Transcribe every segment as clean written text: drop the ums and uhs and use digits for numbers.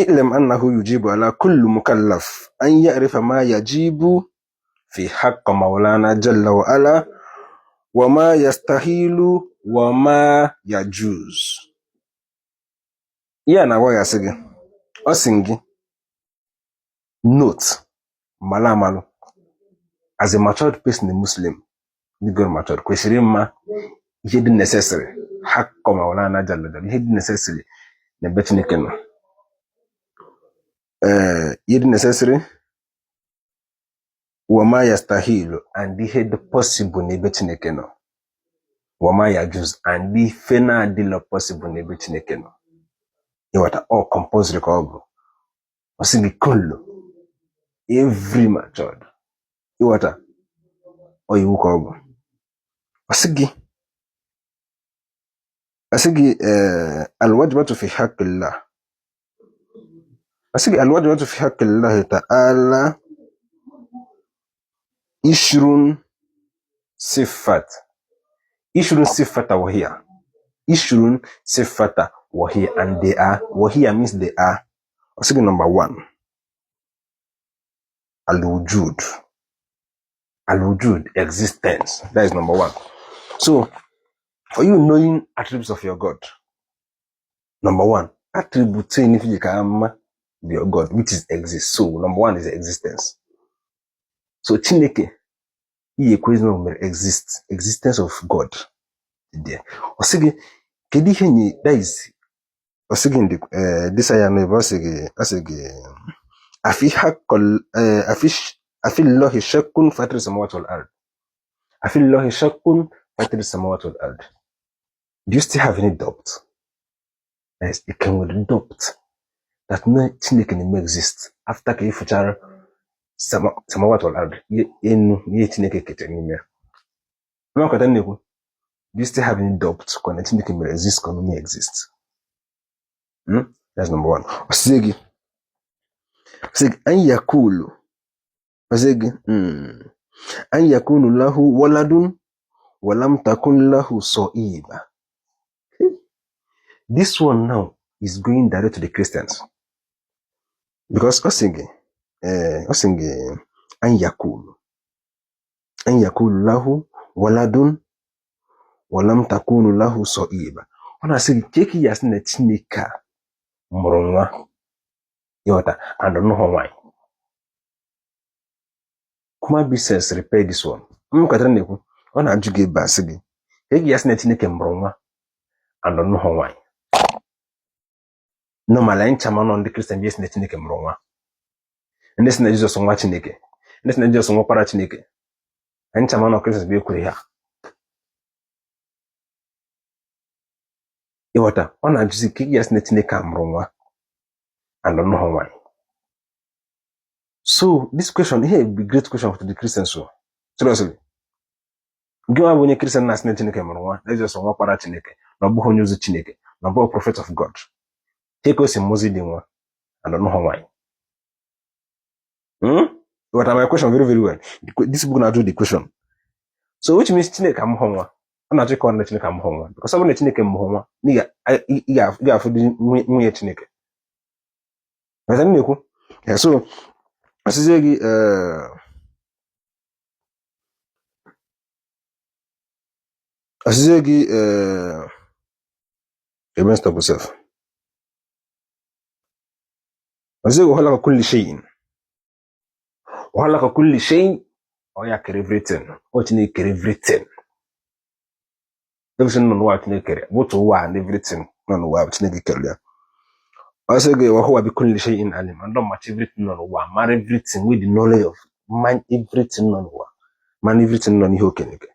I'lam annahu yujibu ala kulli mukallaf an ya'rifa ma yajibu fi haqq maulana jalla wa ala wa ma yastahilu wa ma yajuz. Ihe a na-agwa gị, asị gị, ọ sị gị note, malụ amalụ, as a matured person, a Muslim dị good matured, kwesịrị ịma ihe dị necessary, haqq maulana jalla jalla, ihe dị necessary n'ebe Chineke nọ, ee, ihe dị necessary, wa ma yastahilu, and ihe dị possible n'ebe Chineke nọ, wa ma yajuz, and ife na-adịlọ possible n'ebe Chineke nọ. Ịghọta? Ọ compulsory ka ọ bụ. Ọ sị gị kullu, every matured, ịghọta, ọ iwu ka ọ bụ. Ọ sị gị alwajibatu fi haqqillah, ọ sị gị alwajibatu fi haqqillahi ta'ala ishrun sifat, ishrun sifata wahiya, ishrun sifata wahiya, and they are, wahiya means they are. Ọ sị gị number one, alwujud. Alwujud, existence. That is number one. So for you knowing attributes of your God, number one attribute if you can be your God, which is exist. So number one is existence. So Chineke ihe ekwezi na o mere exist, existence of God there. Ọ sị gị kedu ihe nye that is, ọ sị gị ndị dịsa ya n'ebe ọ sị gị afi haqqal afi afi llahi shakkun fatir samawati wal ard, afi llahi shakkun fatir samawati wal ard. Do you still have any doubt? Yes, you can with doubt that na Chineke na-eme exist after ka ịfụchara samawati wal ard, ihe enu ihe Chineke ketere n'ime ya. Amakọta na-ekwu, do you still have any doubt ka na Chineke mere exist, ka ọ na exist? Hmm? That's number one. Ọ sị gị an yakulu, ọ sị gị an yakunu lahu waladun walam takun lahu sa'iba. This one now is going direct to the Christians because ọ sị gị an yakulu lahu waladun walam takunu lahu sa'iba. Ọ na-asị gị ka ya sị na Chineke a mụrụ nwa, ịghọta, and nụghọ nwaanyị. Kuma business repair this one. M kwetara na-ekwu, ọ na-ajụ gị ebe a, sị gị ka ya sị na Chineke mụrụ nwa and nụghọ nwaanyị. Normally anyị ncha ma nọ ndị Kristian bi sị na Chineke mụrụ nwa, ndị sị na Jizọs nwa Chineke, ndị sị na Jizọs nwakwara Chineke. Anyị ncha ma nọ Kristian bi ekwere ha. Ịghọta? Ọ na-ajụzi ka ya sị na Chineke a mụrụ nwa and nụghọ nwaanyị. So this question here be great question for the Christians. So seriously, gị nwa bụ onye Kristian na-asị na Chineke mụrụ nwa, na Jizọs nwakwara Chineke, na ọ bụghị onye ozi Chineke, na ọ bụghị prophet of God, ka o si mụzi dị nwa and nụghọ nwaanyị? Hmm? Ghọtara my question very very well. This book na-ajụ the question. So which means Chineke amụghọ nwa. Ọ na-achọ ịkọwa na Chineke amụghọ nwa. Because ọ bụrụ na Chineke mụghọ nwa, na ị ga-afụ dị nwunye Chineke. Ghọtara m na-ekwu? Yeah, so ọsịzie gị ọsịzie gị ebe stop yourself. Ọsịzie gị khalaqa kulli shay'in. Wa khalaqa kulli shay'in. Ọ ya kere everything. Ọ Chineke kere everything. Everything nọ n'ụwa Chineke kere. Both ụwa and everything nọ n'ụwa bụ Chineke kere ya. Ọ sị gị wa huwa bi kulli shay'in alim. And don't match everything nọ n'ụwa. Mara everything with the knowledge of man, everything nọ n'ụwa. Man, everything nọ n'ihe okeneke.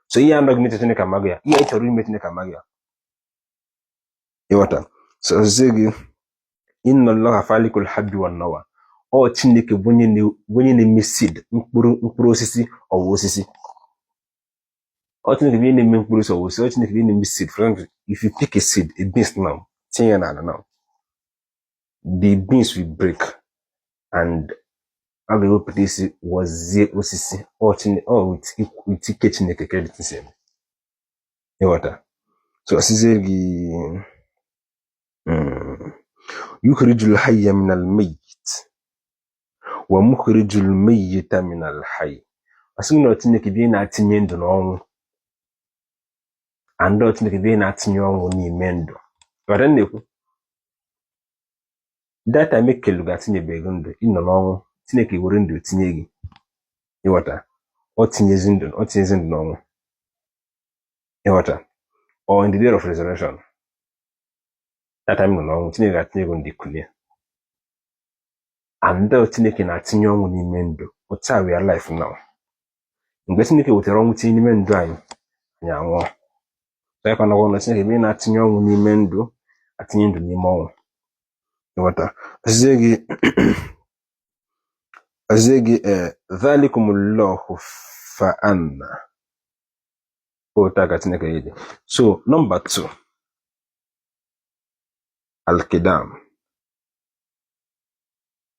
So ihe anọghị n'uche Chineke amaghị ya. Ihe ị chọrọ ime Chineke amaghị ya. Ịghọta? So ọ sị gị inna Allaha falikul habbi wan nawa. Ọ Chineke bụ onye na-eme seed, mkpụrụ osisi ọwa osisi. Ọ Chineke bụ onye na-eme mkpụrụ osisi ọwa osisi. Ọ Chineke bụ onye na-eme seed. For example, if you pick a seed, a beans now, tinye ya n'ala now, the beans will break and ọ ga-ewepụta isi wazie osisi. Ọ Chineke, ọ with ike Chineke ka everything si eme. Ịghọta? So ọsịzie gị يخرج الحي من الميت ومخرج الميت من الحي. Asị na Chineke bụ ihe na-atinye ndụ n'ọnwụ, and ọ Chineke bụ ihe na-atinye ọnwụ n'ime ndụ. Ghọta m na-ekwu that time ekelu ga-atinyebeghị ndụ, ịnọ n'ọnwụ, Chineke were ndụ tinye gị. Ịghọta? Ọ tinyezi ndụ, ọ tinyezi ndụ n'ọnwụ. Ịghọta? Or in the day of resurrection, that time nọ n'ọnwụ, Chineke ga-atinye gị ndụ, kulie. And ọ Chineke na-atinye ọnwụ n'ime ndụ. Otu a we are life now. Mgbe Chineke wetara ọnwụ tinye n'ime ndụ anyị, anyị anwụọ. So ya ka na Chineke bụ ihe na-atinye ọnwụ n'ime ndụ, atinye ndụ n'ime ọnwụ. Ịghọta? Ọsịzie gị ذلكم الله فأنا. Otu a ka Chineke dị. So number two, القدم.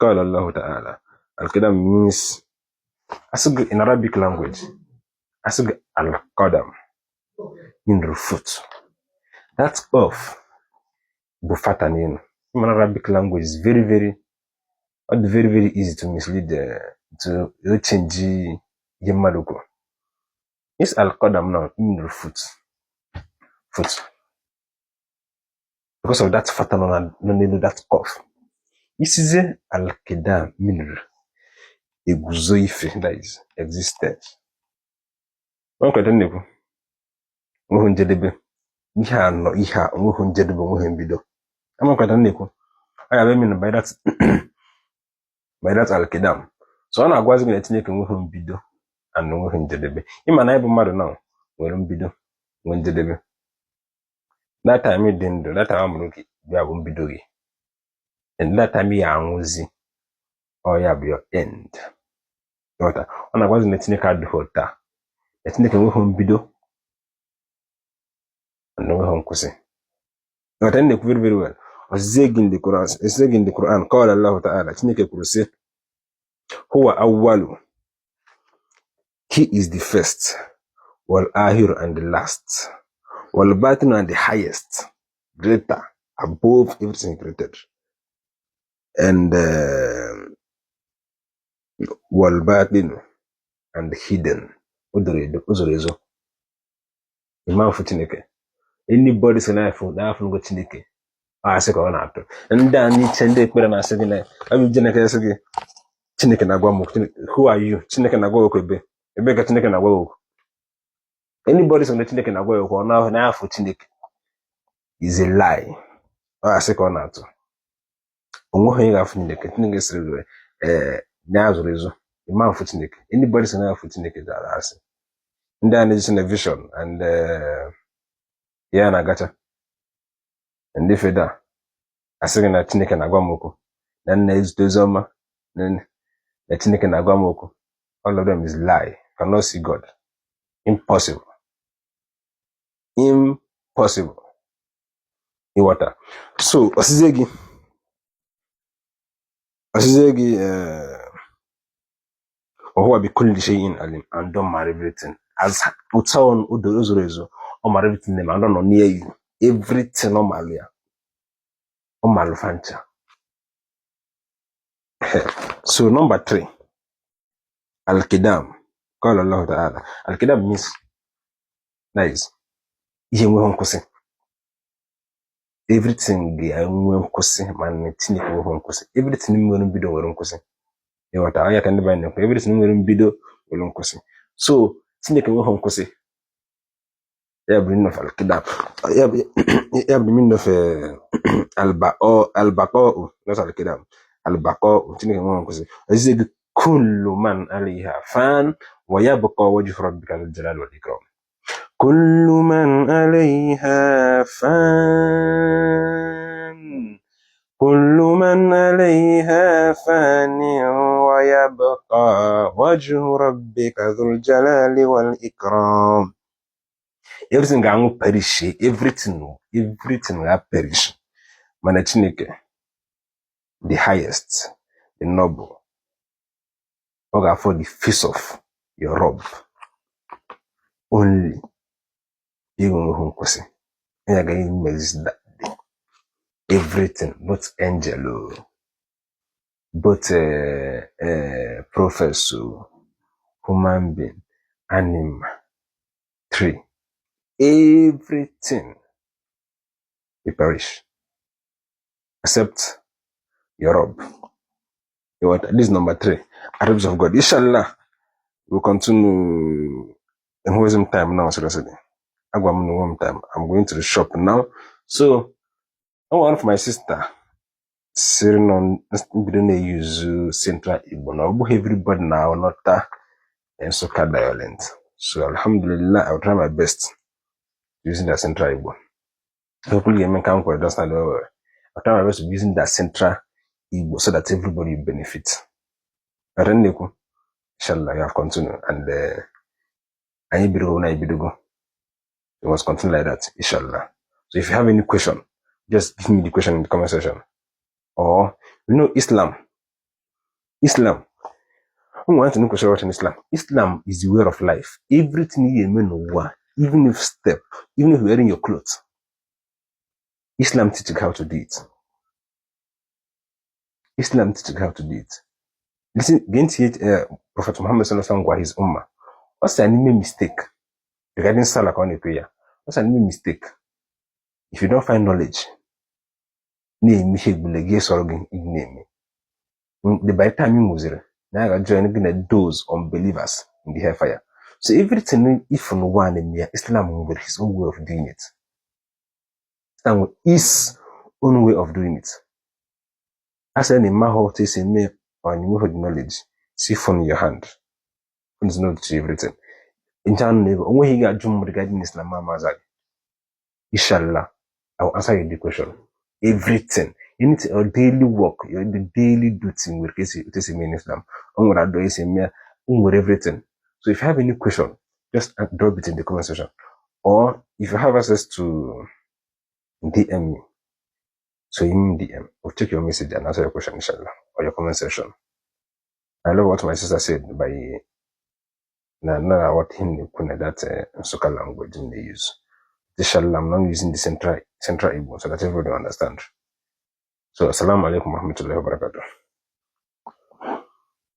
قال الله تعالى القدم means, asị gị in Arabic language, asị gị القدم mean foot. That قاف bụ fatha n'elu. In Arabic language is very very, ọ dị very very easy to mislead, to change ihe mmadụ kwuru. This القدم now mean foot, foot, because of that fatha nọ nọ n'elu that قاف. Isizie القدم mean eguzo ife, that is existence. Nkwado na-ekwu onweghị njedebe ihe a nọ, ihe a onweghị njedebe, onweghị mbido. Ama nkwado na-ekwu ọ ya bụ mean by that القدم. So ọ na-agwazi gị na Chineke enweghị mbido and onweghị njedebe. Ịma na ịbụ mmadụ na nwere mbido, nwee njedebe. That time ị dị ndụ, that time a mụrụ gị bịa bụ mbido gị, and that time ị ya anwụzi, ọ ya bụ your end. Ghọta? Ọ na-agwazi na Chineke adịghị taa, na Chineke enweghị mbido and onweghị nkwụsị. Ghọta? M na-ekwu very very well. Ọzizie gị in the Quran, ọzizie gị in the Quran, قال الله تعالى, Chineke kwuru sị هو أول, he is the first, والآخر, and the last, والباطن, and the highest, greater, above everything created, and والباطن, and hidden. O doro edo, o zoro ezo. Ịma mfu Chineke. Anybody sị na-afụ na-afụ Chineke, ọ asị ka ọ na-atụ. Ndị a n'iche, ndị ekpere na-asị gị na ọ bụ Chineke sị gị Chineke na-agwa m okwu. Who are you? Chineke na-agwa gị okwu ebe ka Chineke na-agwa gị okwu? Anybody sị na Chineke na-agwa ya okwu, ọ na na-afụ Chineke, is a lie. Ọ asị ka ọ na-atụ. Onweghị onye ga-afụ Chineke. Chineke sịrị gị ee na ya zoro ezo. Ịma mfụ Chineke. Anybody sị na ya afụ Chineke dara asị. Ndị a na-eji na vision and ya na-agacha ndị feda asị gị na Chineke na-agwa m okwu, na nna ezute ozi ọma, na Chineke na-agwa m okwu, all of them is lie. Cannot see God. Impossible, impossible. Ịghọta? So ọsịzie gị وهو بكل شيء عليم, and ọ mara everything. As otu o zoro ezo, ọ mara everything na and ọ nọ near you, everything ọ mara ya, ọ mara fancha. So number three, القدم. قال الله تعالى القدم means, that is, ihe enweghị nkwụsị. Everything ga-enwe nkwụsị, mana Chineke enweghị nkwụsị. Everything nwere mbido nwere nkwụsị. Ịghọta? Anya ka ndị be anyị na-ekwu, everything nwere mbido nwere nkwụsị. So Chineke enweghị nkwụsị. Ya bụ meaning of القدم. Ya bụ meaning of البقاء, البقاء, not القدم, البقاء. Chineke enweghị nkwụsị. Ọzizie gị كل من عليها فان ويبقى وجه ربك ذو الجلال والإكرام. كل من عليها فان، كل من عليها فان ويبقى وجه ربك ذو الجلال والإكرام. Everything ga-anwụ, perish. Everything, everything ga perish, mana Chineke, the highest, the noble, ọ ga-afọ the face of your Rob only. Enweghị nkwụsị, onye agaghị emezi that day. Everything, both angel, oh, both prophets, oh, human being, animal, tree, everything will perish except your Rabb. You want this is number three, attributes of God. Inshallah, we'll continue in time now. Seriously, agwa m na one time. I'm going to the shop now. So, one of my sister sịrị nọ mbido na-eyuzu Central Igbo na ọ bụghị everybody na-anọta Nsukka dialect. So alhamdulillah, I will try my best using the Central Igbo. Hopefully, I can understand well. I'll try my best using that Central Igbo so that everybody will benefit. Arenekwu, inshallah, you have continued and anyị bidogo na ibidogo. We must continue like that, inshallah. So if you have any question, just give me the question in the comment section. Or you know Islam. Islam. I want to know question about Islam. Islam is the way of life. Everything you eme n'ụwa, even if step, even if you're wearing your clothes, Islam teaches you how to do it. Islam teaches you how to do it. Listen, gee ntị Prophet Muhammad sallallahu alaihi wasallam gwa his ummah. Ọ sị anyị mee mistake regarding Salah ka ọ na-ekwe ya. Ọ sị anyị mee mistake. If you don't find knowledge, na-eme ihe egbule gị sọrọ gị ị na-eme. The by the time ị nwụziri, na ya ga-join gị na those unbelievers in the hellfire. So everything if n'ụwa na-eme ya, Islam nwere his own way of doing it. Islam nwere his own way of doing it. A sị na ịma ha otu esi eme or you have the knowledge, see phone in your hand. Phone is not to everything. Nche anụ na ebe onweghị ị ga-ajụ m regarding Islam ma amaza gị. Inshallah, I will answer you the question. Everything. Anything, your daily work, your the daily duty nwere ka esi otu esi eme in Islam. O nwere adọ esi eme ya, o nwere everything. So if you have any question, just drop it in the comment section. Or if you have access to DM me, so you mean DM, or check your message and answer your question, inshallah, or your comment section. I love what my sister said by na na what him that Nsukka language in they use. Inshallah, I'm not using the central Igbo so that everybody understand. So, assalamu alaikum warahmatullahi wabarakatuh.